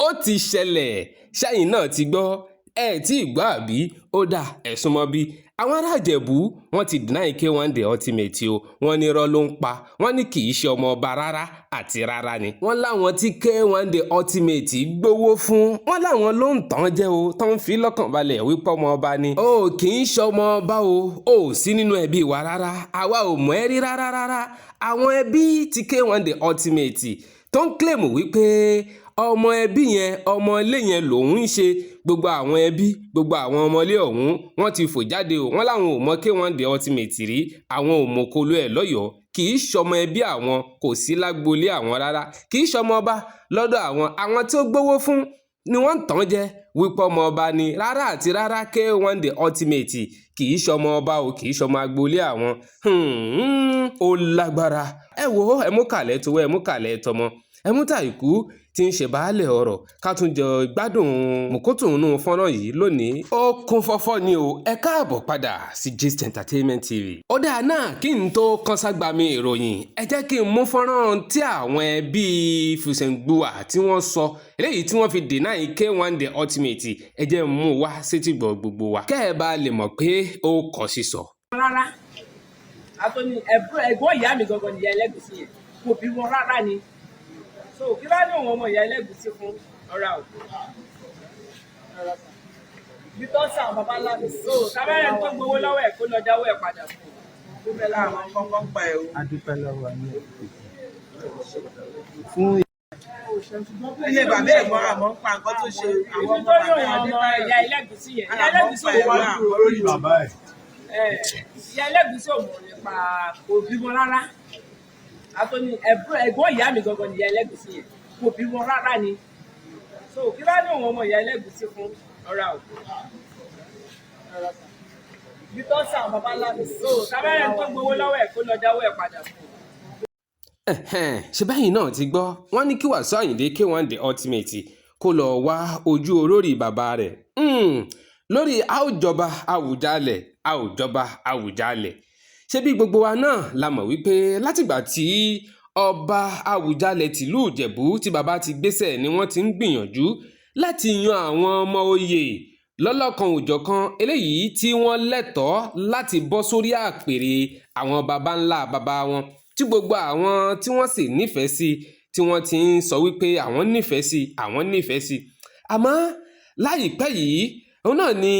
Ó ti ṣẹlẹ̀, ṣẹ́yìn náà ti gbọ́, ẹ tí ì gbọ́ àbí? Ó dà, ẹ̀sùn mọ́ bí àwọn ará Ìjẹ̀bú wọ́n ti deny K1 The Ultimate o. Wọ́n ní irọ́ ló ń pa, wọ́n ní kì í ṣe ọmọ ọba rárá àti rárá ni. Wọ́n láwọn tí K1 The Ultimate gbowó fún, wọ́n láwọn ló ń tàn jẹ́ o, tó ń fi lọ́kàn balẹ̀ wípé ọmọ ọba ni. Ó kì í ṣe ọmọ ọba o, ó sí nínú ẹbí wa rárá, àwa ò mọ̀ ẹ́ rí rárá rárá. Àwọn ẹbí tí K1 The Ultimate tó ń claim wípé ọmọ ẹbí yẹn, ọmọ ilé yẹn lòun ń ṣe, gbogbo àwọn ẹbí, gbogbo àwọn ọmọlé ọ̀hún, wọ́n ti fò jáde o. Wọ́n láwọn ò mọ K1 The Ultimate rí, àwọn ò mọ̀kolo ẹ̀ lọ́yọ̀ọ́, kì í ṣọmọ ẹbí àwọn, kò sí lágboolé àwọn rárá, kì í ṣọmọ ọba lọ́dọ̀ àwọn. Àwọn tí ó gbowó fún ni wọ́n ń tàn jẹ wípé ọmọ ọba ni. Rárá àti rárá, K1 The Ultimate kì í ṣọmọ ọba o, kì í ṣọmọ agboolé àwọn. Ó lágbára. Ẹ wo, ẹ mú kàlẹ́ towó, ẹ mú kàlẹ́ tọmọ, ẹ mú tàìkú tí ń ṣe baálẹ̀ ọ̀rọ̀, ká tún jọ gbádùn mùkútùnú fọ́nrán yìí lónìí. Ó kún fọ́fọ́ ni o. Ẹ káàbọ̀ padà sí Gist Entertainment TV. Ó dáa náà, kí n tó kán ságbami ìròyìn, ẹ jẹ́ kí n mú fọ́nrán tí àwọn ẹbí Fùsẹ̀ǹgbùwà tí wọ́n sọ, eléyìí tí wọ́n fi deny K1 The Ultimate. Ẹ jẹ́ n mú wá sétígbọ̀ gbogbo wa, kẹ́ ẹ bá lè mọ̀ pé ó kọ́ sísọ. Rárá, àtọ́ni ẹ̀gbọ́n ìyá mi gangan ni ìyá Ẹlẹ́gùṣí yẹn, kò bí wọn rárá ni. So kí bá ní òun ọmọ ìyá Ẹlẹ́gùṣí fún ọ̀rá o? Ibi tó ń sàn bàbá ńlá mi. So tábẹ́rẹ́ tó gbowó lọ́wọ́ ẹ̀, kó lọ dáwọ́ ẹ̀ padà fún un. Dúpẹ́ láwọn kọ́kọ́ ń pa ẹ̀ o. A dúpẹ́ lọ́wọ́ yín fún Ilé bàbá ẹ̀gbọ́n àmọ́ ń pa nǹkan tó ṣe àwọn Ibi ọmọ tó ní bàbá òun ọmọ Adébáyọ̀. ìyá Ẹlẹ́gùṣí yẹn, ìyá Ẹlẹ́gùṣí ò Àmọ́ wá ń pa ẹ̀ lórí bàbá ẹ̀. Ìyá Ẹlẹ́gùṣí ò mọ̀ nípa, kò bí wọn rárá. Àtọ́ni ẹ̀gbọ́n ìyá mi gangan ni ìyá Ẹlẹ́gùṣí yẹn, kò bí wọn rárá ni. So kí bá ní òun ọmọ ìyá Ẹlẹ́gùṣí fún ọ̀rá o? Ibi tó ń sàn bàbá ńlá mi. So tábẹ́rẹ́ tó gbowó lọ́wọ́ ẹ̀, kó lọ dáwọ́ ẹ̀ padà fún un. Ẹ̀hẹ́n, ṣe báyìí náà ti gbọ́, wọ́n ní kí Wàsíù Àyìndé K1 The Ultimate kó lọ wá ojú orórì bàbá rẹ̀ lórí àwùjọba Àwùjalẹ̀, àwùjọba Àwùjalẹ̀. Ṣé bí gbogbo wa náà la mọ̀ wípé látìgbà tí ọba Àwùjalẹ̀ tìlú Ìjẹ̀bú, tí bàbá ti gbéṣẹ̀, ni wọ́n ti ń gbìyànjú láti yan àwọn ọmọ oyè lọ́lọ́kan òjọ̀kan eléyìí tí wọ́n lẹ́tọ̀ọ́ láti bọ́ sórí àpèrè àwọn baba ńlá baba wọn, tí gbogbo àwọn tí wọ́n sì nífẹ̀ẹ́ sí, tí wọ́n ti ń sọ wípé àwọn nífẹ̀ẹ́ sí, àwọn nífẹ̀ẹ́ sí. Àmọ́ láìpẹ́ yìí, òun náà ni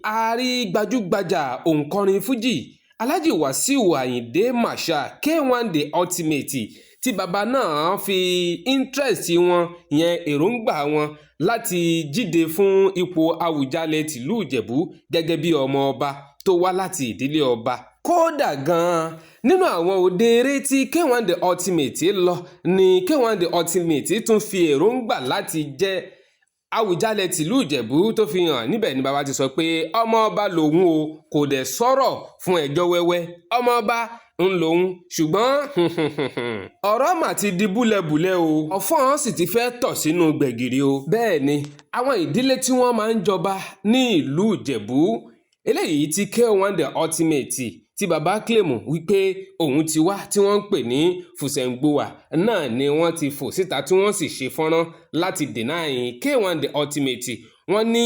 a rí gbajúgbajà òǹkọrin fújì Alhaji Wasiu Ayinde Marshal K1 The Ultimate, tí baba náà fi interest wọn yẹn, èròǹgbà wọn láti jíde fún ipò Àwùjalẹ̀ tìlú Ìjẹ̀bú gẹ́gẹ́ bí ọmọ ọba tó wá láti ìdílé ọba. Kódà gan-an, nínú àwọn òde eré tí K1 The Ultimate lọ ni K1 The Ultimate tún fi èròǹgbà láti jẹ́ Àwùjalẹ̀ tìlú Ìjẹ̀bú tó fi hàn. Níbẹ̀ ni bàbá ti sọ pé ọmọ ọba lòun o, kò dẹ̀ sọ̀rọ̀ fún ẹjọ́ wẹ́wẹ́, ọmọ ọba ń lòun. Ṣùgbọ́n ọ̀rọ̀ mà ti di búlẹ̀búlẹ̀ o, ọ̀fọ́n sì ti fẹ́ tọ̀ sínú gbẹ̀gìrì o. Bẹ́ẹ̀ ni àwọn ìdílé tí wọ́n máa ń jọba ní ìlú Ìjẹ̀bú eléyìí tí K1 The Ultimate, tí baba claim wípé òun ti wá, tí wọ́n ń pè ní Fùsẹ̀ǹgbùwà náà, ni wọ́n ti fò síta, tí wọ́n sì ṣe fọ́nrán láti deny K1 The Ultimate. Wọ́n ní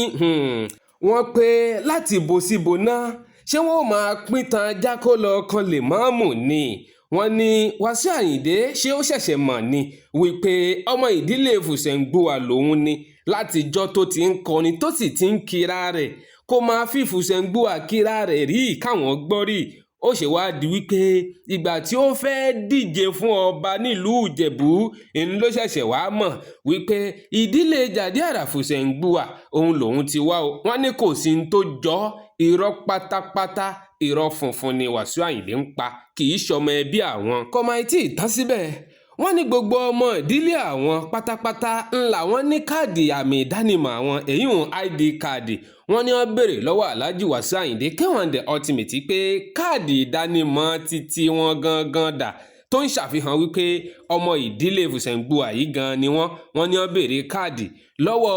wọ́n pé láti bo síbo náà, ṣé wọ́n máa pín tan ajá kó lọ kan lè mọ́ọ̀mù ni? Wọ́n ní Wàsíù Àyìndé, ṣé ó ṣẹ̀ṣẹ̀ mọ̀ ni wípé ọmọ ìdílé Fùsẹ̀ǹgbùwà lòun ni? Látijọ́ tó ti ń kọrin, tó sì ti ń kira rẹ̀, kó máa fi Fùsẹ̀ǹgbùwà kira rẹ̀ rí káwọn gbọ́ rí. Ó ṣe wá di wípé ìgbà tí ó fẹ́ẹ́ díje fún ọba nílùú Ìjẹ̀bú ń ló ṣẹ̀ṣẹ̀ wá mọ̀ wípé ìdílé Jàdíàrà Fùsẹ̀ǹgbùwà òun lòun ti wá o? Wọ́n ní kò sí ní tó jọ, irọ́ pátápátá, irọ́ funfun ni Wàsíù Àyìndé ń pa, kì í ṣọmọ ẹbí àwọn. Kò máa tí ì tán síbẹ̀. Wọ́n ní gbogbo ọmọ ìdílé àwọn pátápátá ń làwọn ní káàdì àmì ìdánimọ̀ àwọn, èyí ń ID káàdì. Wọ́n ní wọ́n béèrè lọ́wọ́ Alhaji Wàsíù Àyìndé K1 The Ultimate pé káàdì ìdánimọ̀ títí wọn gangan dà, tó ń ṣàfihàn wípé ọmọ ìdílé Fùsẹ̀ǹgbùwà yìí gan ni wọ́n. Wọ́n ní wọ́n béèrè káàdì lọ́wọ́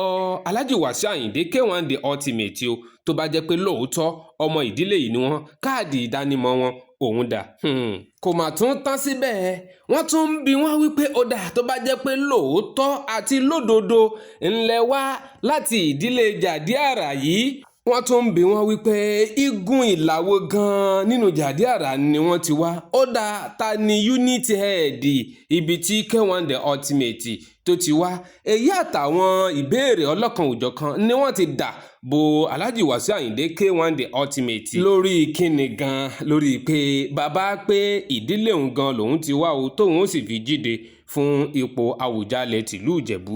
Alhaji Wàsíù Àyìndé K1 The Ultimate o, tó bá jẹ́ pé lóòótọ́ ọmọ ìdílé yìí ni wọ́n, káàdì ìdánimọ̀ wọn. òun dà. Kò mà tún tán síbẹ̀, wọ́n tún ń bi wọ́n wípé ó dà, tó bá jẹ́ pé lóòótọ́ àti lódodo ńlẹ̀ wá láti ìdílé Jàdíàrà yìí, wọ́n tún ń bi wọ́n wípé igun ìlàwó gan-an nínú Jàdíàrà ni wọ́n ti wá. Ó dà, ta ni unit head ibi tí K1 The Ultimate tó ti wá? Èyí àtàwọn ìbéèrè ọlọ́kan òjọ̀kan ni wọ́n ti dà bo Alhaji Wasiu Ayinde K1 The Ultimate lórí kíni gan, lórí pé bàbá pé ìdílé òun gan lòun ti wá o, tóun ó sì fi jíde fún ipò Àwùjalẹ̀ tìlú Ìjẹ̀bú.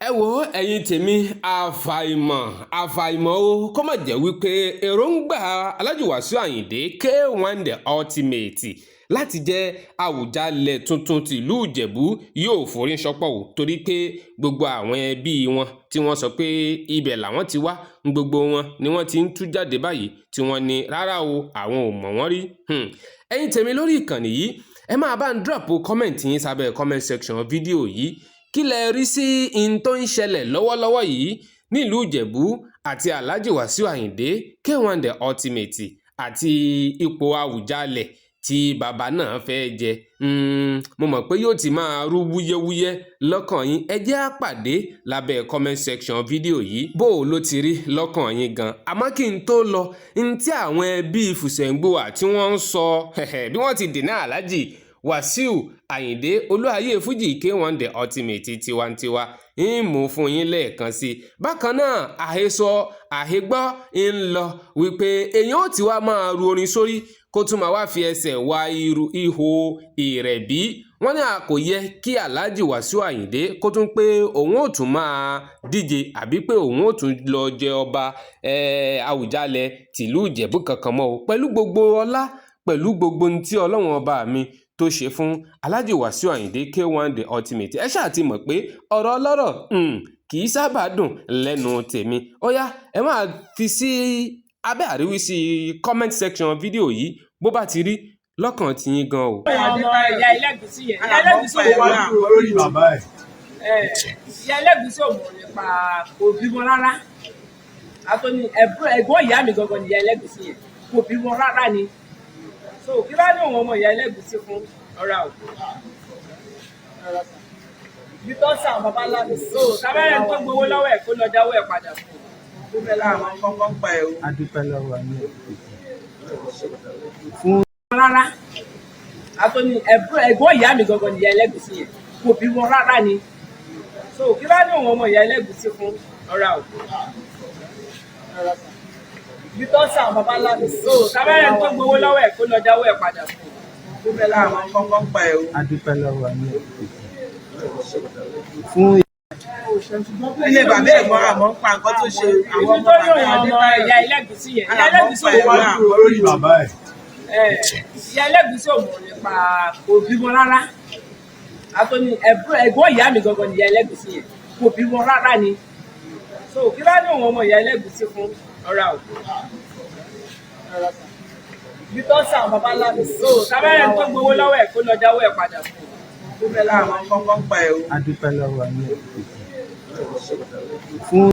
Ẹ wo, ẹ̀yin tèmi, àfàìmọ̀ àfàìmọ̀ o, kó má jẹ́ wípé èròǹgbà Alhaji Wasiu Ayinde K1 The Ultimate láti jẹ́ Àwùjalẹ̀ tuntun tìlú Ìjẹ̀bú yóò forí ṣọpọ̀ o, torí pé gbogbo àwọn ẹbí wọn tí wọ́n sọ pé ibẹ̀ làwọn ti wá, gbogbo wọn ni wọ́n ti ń tú jáde báyìí tí wọ́n ní rárá o, àwọn ò mọ̀ wọ́n rí. Ẹ̀yin tèmi lórí ìkànnì yìí, ẹ máa bá ń drop comment yín sábẹ́ comment section fídíò yìí. Kí lẹ rí sí in tó ń ṣẹlẹ̀ lọ́wọ́lọ́wọ́ yìí nílùú Ìjẹ̀bú àti Alhaji Wasiu Ayinde K1 The Ultimate àti ipò Àwùjalẹ̀ tí bàbá náà fẹ́ jẹ? Mo mọ̀ pé yóò ti máa rú wúyẹ́wúyẹ́ lọ́kàn yín. Ẹ jẹ́ á pàdé lábẹ́ comment section fídíò yìí. Bó o ló ti rí lọ́kàn yín gan? Àmọ́ kí n tó lọ, n tí àwọn ẹbí Fùsẹ̀ǹgbòwà tí wọ́n ń sọ bí wọ́n ti dènà Alhaji Wasiu Ayinde Olúayé Fuji K1 The Ultimate tiwantiwa ń mú fún yín lẹ́ẹ̀kan sí i. Bákan náà, àhesọ àhegbọ́ ń lọ wípé èèyàn ó ti wá máa ru orin sórí, kó tún máa wá fi ẹsẹ̀ wá irú ihò ìrẹ̀bí. Wọ́n ní a kò yẹ kí Alhaji Wasiu Ayinde kó tún pé òun ò tún máa díje àbí pé òun ò tún lọ jẹ ọba Àwùjalẹ̀ tìlú Ìjẹ̀bú kankan mọ́ o, pẹ̀lú gbogbo ọlá, pẹ̀lú gbogbo ohun tí Ọlọ́run ọba mi tó ṣe fún Alhaji Wasiu Ayinde K1 The Ultimate. Ẹ ṣáà ti mọ̀ pé ọ̀rọ̀ ọlọ́rọ̀ kì í sábà dùn lẹ́nu tèmi. Ó yá, ẹ máa fi sí abẹ́ àríwísí comment section fídíò yìí bó bá ti rí lọ́kàn tiyín gan o. Ọmọ ìyá ẹlẹ́gùsí yẹn, ìyá ẹlẹ́gùsí ò mọ̀. Lórí bàbá ẹ̀. Ìyá ẹlẹ́gùsí ò mọ̀ nípa, kò bímọ rárá. Àtọ́ni ẹ̀gbọ́n ìyá mi gangan ni ìyá ẹlẹ́gùsí yẹn, kò bímọ rárá ni. So kí bá ní òun ọmọ ìyá ẹlẹ́gùsí fún ọ̀rá o. Ibi tó ń sàn bàbá ńlá mi. So tábàárẹ̀ tó gbowó lọ́wọ́ ẹ̀, kó lọ dáwọ́ ẹ̀ padà fún un. Àwọn kọ́kọ́ ń pa ẹ̀ o. A dúpẹ́ lọ́wọ́ ní fún Rárá, àtọ́ni ẹ̀gbọ́n ìyá mi gangan ni ìyá ẹlẹ́gùsí yẹn, kò bímọ rárá ni. So kí bá ní òun ọmọ ìyá ẹlẹ́gùsí fún ọ̀rá o. Ibi tó ń sàn bàbá ńlá mi. So tábàárẹ̀ tó gbowó lọ́wọ́ ẹ̀, kó lọ dáwọ́ ẹ̀ padà fún un. Àwọn kọ́kọ́ ń pa ẹ̀ o. A dúpẹ́ lọ́wọ́ ní fún Ilé bàbá ẹ̀gbọ́n àmọ́ ń pa nǹkan tó ṣe àwọn Ibi ọmọ tó ní bàbá òun ọmọ ìyá ẹlẹ́gùsí yẹn, ìyá ẹlẹ́gùsí ò mọ̀. Lórí bàbá ẹ̀. Ìyá ẹlẹ́gùsí ò mọ̀ nípa, kò bímọ rárá. Àtọ́ni ẹ̀gbọ́n ìyá mi gangan ni ìyá ẹlẹ́gùsí yẹn, kò bímọ rárá ni. So kí bá ní òun ọmọ ìyá ẹlẹ́gùsí fún ọ̀rá o. Ibi tó ń sàn bàbá ńlá mi. So tábàárẹ̀ tó gbowó lọ́wọ́ ẹ̀, kó lọ dáwọ́ ẹ̀ padà fún un. Àwọn kọ́kọ́ ń pa ẹ̀ o. A dúpẹ́ lọ́wọ́ ní fún